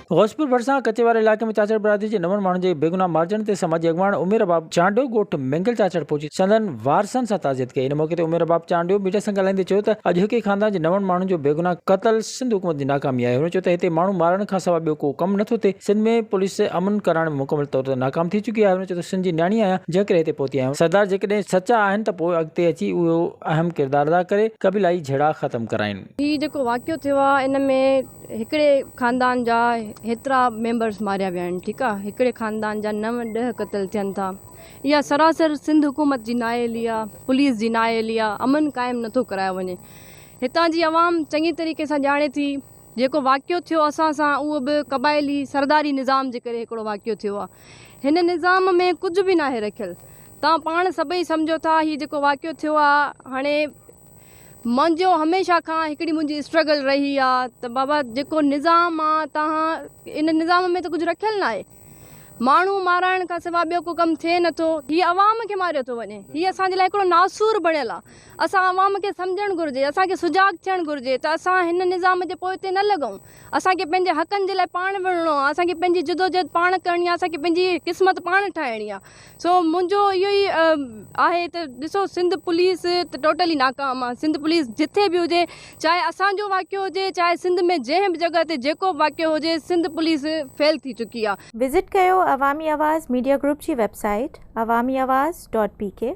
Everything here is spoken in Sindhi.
غوثپور ڀرسان ڪچي واري علائقي ۾ چاچڙ برادري جي نون ماڻهن جي بيگناهه مارجڻ تي سماجي اڳواڻ عمير ارباب چانڊيو ڳوٺ مينگل چاچڙ پهچي سندن وارثن سان تعزيت ڪئي. ان موقعي تي عمير ارباب چانڊيو ميڊيا سان ڳالهائيندي چيو ته اڄ هڪ ئي خاندان جي نون ماڻهن جو بيگناهه قتل سنڌ حڪومت جي ناڪامي آهي. هن چيو ته هتي ماڻهو مارڻ کانسواء ٻيو ڪو ڪم نٿو ٿئي، سنڌ ۾ پوليس امن ڪرائڻ ۾ مڪمل طور تي ناڪام ٿي چڪي آهي. هن چيو ته سنڌ جي نياڻي آهيان جنهن ڪري هتي پهتي آهيان، سردار جيڪڏهن سچا آهن ته پوء اڳتي اچي اهو اهم ڪردار ادا ڪري قبيلائي جهيڙا ختم ڪرائين. هي جيڪو واقعو ٿيو آهي ان ۾ هڪڙي خاندان جا هيترا ميمبرس ماريا ويا آهن ٺيڪ آ هڪڙي خاندان جا نو ڏهه قتل ٿين ٿا اها سراسر سنڌ حڪومت جي نااهلي آ پوليس جي نااهلي آ امن قائم نٿو ڪرايو وڃي هتان جي عوام چڱي طريقي سان ڄاڻي ٿي جيڪو واقعو ٿيو اسان سان اهو به قبائلي سرداري نظام جي ڪري هڪڙو واقعو ٿيو آ هن نظام ۾ ڪجهه به ناهي رکيل توهان پاڻ سڀئي سمجهو ٿا هي جيڪو واقعو ٿيو آ هاڻي منهنجو هميشه کان هڪڙي منهنجي اسٽرگل رهي آ ته بابا جيڪو نظام آ تهان ان نظام ۾ ته ڪجهه رکيل ناهي ماڻهو مارائڻ کان سوا ٻيو ڪو ڪم ٿئي نٿو هي عوام کي ماريو ٿو وڃي هي اسان جي لاء هڪڙو ناسور بڻيل آ اسان عوام کي سمجهڻ گهرجي اسان کي سجاڳ ٿيڻ گهرجي ته اسان هن نظام جي پوئتي نه لڳون اسان کي پنهنجي حقن جي لاء پاڻ وڙهڻو آ اسان کي پنهنجي جدوجهد پاڻ ڪرڻي آ اسان کي پنهنجي قسمت پاڻ ٺاهڻي آ سو منهنجو اهو ئي آهي ته ڏسو سنڌ پوليس ته ٽوٽلي ناڪام آهي سنڌ پوليس جٿي به هجي چاهي اسان جو واقعو هجي چاهي سنڌ ۾ جنهن به جڳهه تي جيڪو به واقعو هجي سنڌ پوليس فيل ٿي چڪي آهي. وزٽ ڪيو عوامي آواز ميڊيا گروپ جي website Awami Awaz dot P K.